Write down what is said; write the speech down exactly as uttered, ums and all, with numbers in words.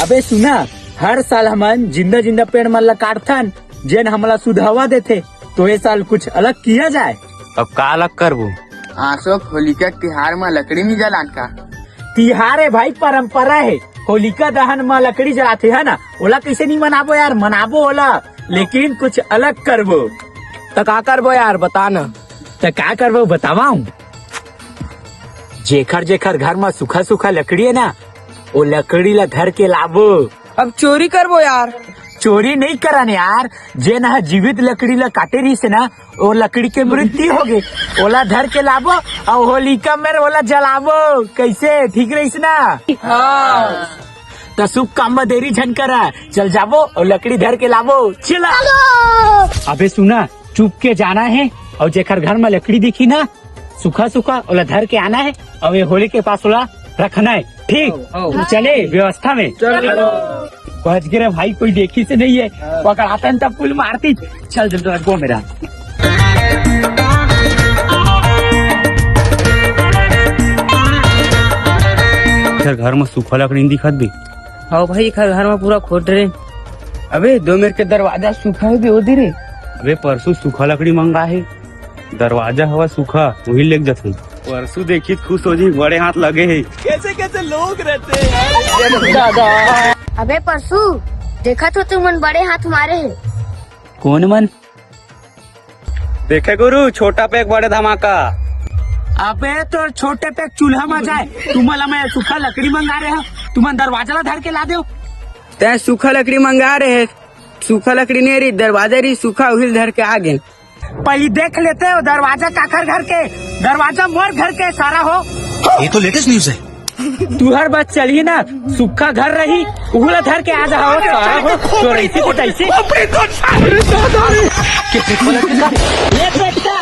अबे सुना, हर साल हमन जिंदा जिंदा पेड़ मन ला काटथन, जेन हमला सुधावा देथे, तो ये साल कुछ अलग किया जाए। अब का अलग करबो? आसो होलिका के तिहार म लकड़ी नी जलान का? तिहार है भाई, परंपरा है। होलिका दहन म लकड़ी जलाथे है ना, ओला कैसे नहीं मनाबो यार, मनाबो ओला, लेकिन कुछ अलग करबो। त का करबो यार, बता ना। त का करबो, बतावा हूँ। जेखर जेखर घर म सूखा सूखा लकड़ी है ना, वो लकड़ी ला धर के लाबो। अब चोरी करबो यार। चोरी नहीं करन यार, जेन ह जीवित लकड़ी ला काटे रहिस ना, वो लकड़ी के मृत्यु हो गए, ओला धर के लाबो, अउ होलिका में ओला जलाबो। कैसे, ठीक रहिस ना? हाँ। त शुभ काम म देरी झन करा, चल जाबो अउ लकड़ी धर के लाबो। चला। अबे सुना, चुप के जाना है, अउ जेकर घर म लकड़ी दिखी ना, सूखा सूखा, ओला धर के आना है, अउ ये होली के पास ओला रखना है, ठीक? हौ, हौ। चले व्यवस्था में। चलो। बच गे रे भाई, कोई देखिस नहीं है, हाँ। पकड़ाथन तब पुल मारती। चल जल्दी रखो मेरा। एकर घर म सूखा लकड़ी नइ दिखत बे। हौ भाई, एकर घर म पूरा खोट रे। अबे दो मेर के दरवाजा सूखा हे बे, ओ दे रे। अबे परसों सूखा लकड़ी मंगा हे, दरवाजा हवा सूखा, वही लेग जथे। परसों देखी त खुश हो जी, बड़े हाथ लगे हे। कैसे कैसे लोग रहते हैं यार। अबे परसों, देखत हो तुमन बड़े हाथ मारे हे। कोन मन? देखे गुरु, छोटा पैक बड़े धमाका। अबे तोर छोटे पैक चूल्हा म जाए, तुमन ला मैं सूखा लकड़ी मंगा रहे हव, तुमन दरवाजा ला धर के ला देव। तैं सूखा लकड़ी मंगा रहे, सूखा लकड़ी नहीं रही, दरवाजा रही सूखा, उहिल धर के आ गेन। पहली देख लेते हो दरवाजा काखर घर के, दरवाजा मोर घर के सारा हो। ये तो लेटेस्ट न्यूज है। तुहर बस चलही ना, सूखा घर रही, उहला धर के आ जा हो, सारा हो, तो रही थी तैसे। ये बेटा,